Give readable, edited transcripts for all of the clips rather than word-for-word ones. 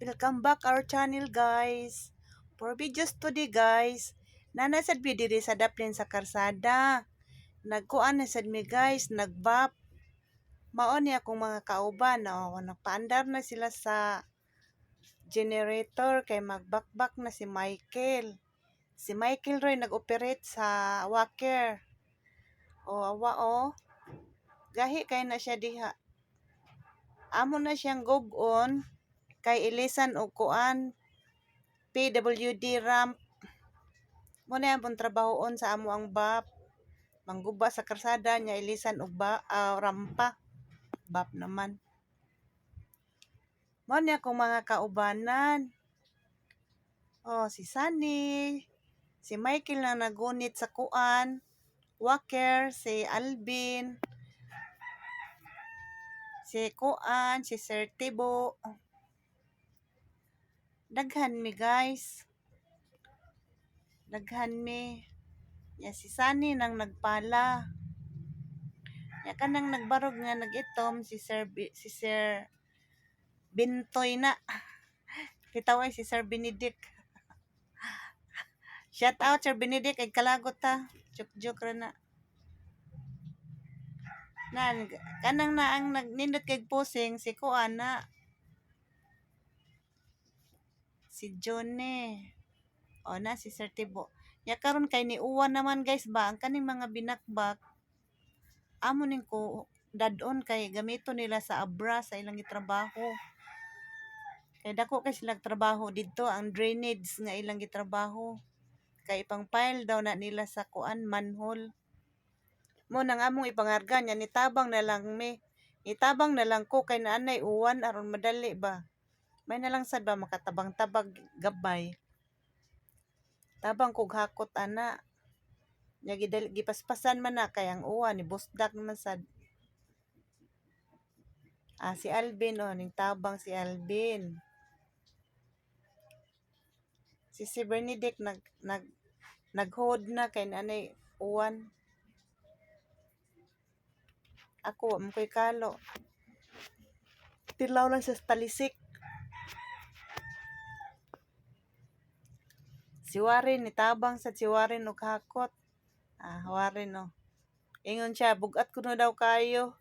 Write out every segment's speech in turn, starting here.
Welcome back our channel, guys. For videos today, guys, nana sad mi diri sa daplin sa karsada. Nagkuan na sad mi, guys, nagbap. Mao ni akong mga kauban, oh, nagpaandar na sila sa generator kay magbakbak na si Michael. Si Michael Roy nag-operate sa walker. O awa oh. Gahi kay na siya diha. Amo na siyang gub-on kay ilisan og kuan, PWD ramp. Mo na among trabahoon sa amo ang BAP. Mangguba sa karsada nya ilisan og ba, rampa. BAP naman. Mo ni akong mga kaubanan. Oh, si Sunny, si Michael na nagunit sa kuan, walker, si Alvin, si kuan, si Sir Tibo. Daghan mi, guys. Daghan mi. Ya si Sunny nang nagpala. Ya kanang nagbarog nga nag-itom si Sir Bintoy na. Bitaw ay si Sir Benedict. Shout out, Sir Benedict, ay kalagot ta. Joke joke ra na. Nan kanang na ang nagnindot kay posing si kuan na. Si Johnny. O na si Sir Tibo. Ya karon kay ni uwan naman, guys, ba ang kaning mga binakbak amo ning ko dadon kay gamito nila sa Abra sa ilang gitrabaho. Kay dako kay sila trabaho didto, ang drainage nga ilang gitrabaho. Kay ipang-pile daw na nila sa kuan, manhole. Mo nang among ipangarga niya nitabang na lang mi. Nitabang na lang ko kay naanay uwan aron madali ba. May na lang sad ba makatabang-tabag gabay. Tabang kog hakot ana. Nya gidali gipaspasan man na kay ang uwan ni busdak naman sad. Ah, si Alvin oh, ning tabang si Alvin. Si Benedict nag nag naghold na kay naanay uwan. Ako wa man ko'y kalo. Tilaw lang sa talisik. Si Warren nitabang sad si Warren og hakot. Ah, Warren oh. Ingon siya, bugat kuno daw kayo.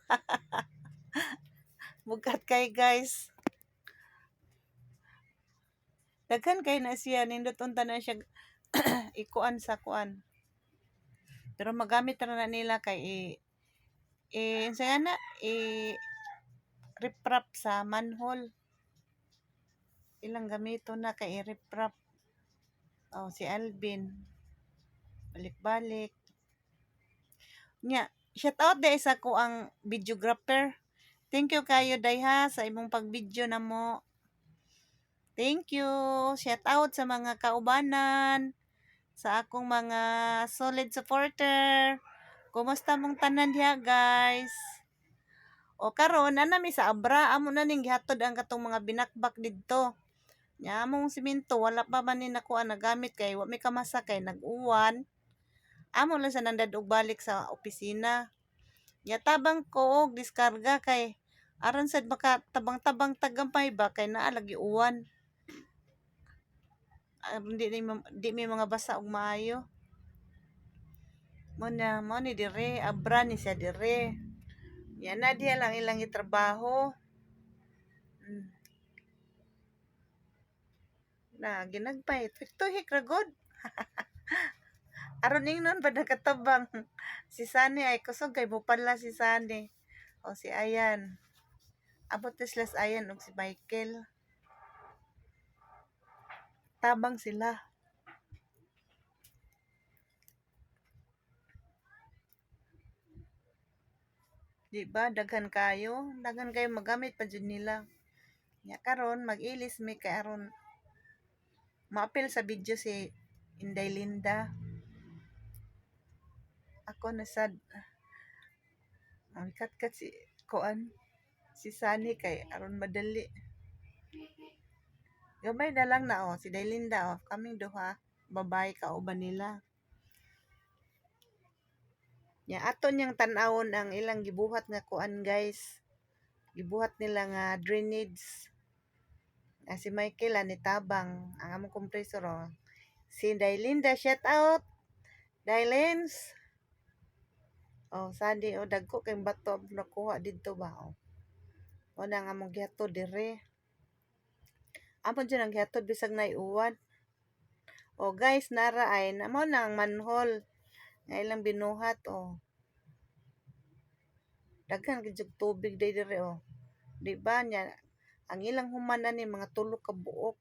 Bugat kay, guys. Daghan kay na siya, nindot unta na siya ikuan sa kuan. Pero magamit ra na nila kay i unsa nga na i riprap sa manhole. Ilang gamito na kay i-riprap. Oh, si Alvin. Balik-balik. Nya, shout out dai sa ko ang videographer. Thank you kayo day ha sa imong pag-video namo. Thank you. Shout out sa mga kaubanan, sa akong mga solid supporter. Kumusta mong tanan diha, guys? O karon ana mi sa Abra, amo na ning gihatod ang katong mga binakbak didto. Nya among simento wala pa man ni nakuha nagamit kay wa mi kamasa kay nag-uwan. Amo lang sa nandad og balik sa opisina. Nya tabang ko og diskarga kay aron sad maka tabang-tabang tagamay ba kay naa lagi uwan. Aron di mi mga basa og maayo. Mo na mo ni dire Abra ni siya dire. Nya na diha lang ilang gitrabaho. Na ginagmay tuhik ra gud. Aron ingnon ba nakatabang. Si Sunny ay kusog kay mopala si Sunny. O si Ayan. Abot na sila sa Ayan og si Michael. Tabang sila. Di ba daghan kayo? Daghan kayo magamit pa jud nila. Nya karon mag-ilis mi kay aron maapil sa video si Inday Linda. Ako na sad ang kat si kuan si Sunny kay aron madali. Gamay na lang na oh si Day Linda oh, kaming duha babae kauban nila. Nya ato niyang tan-awon ang ilang gibuhat nga kuan, guys. Gibuhat nila nga drainage. Na si Michael ani tabang ang among compressor, oh. Si Dailinda, shout out. Dailens. Oh, sadi oh, dagko kay bato ang nakuha didto ba, oh. Mao na ang among gihatod dire. Amon jud ang gihatod bisag naay uwan. Oh guys, nara ay mao na ang manhole nga ilang binuhat, oh. Daghan gid jud tubig day dire, oh. Di ba nya ang ilang human ani mga 3 ka buok.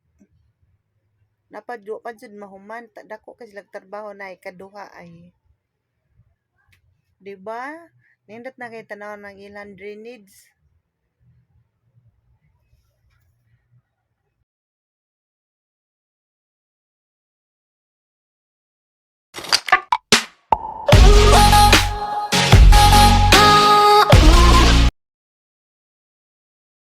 Napad pa jud mahuman ta, dako kay sila trabaho na ikaduha ay. Di ba? Nindot na kay tan-awon ang ilang drainage.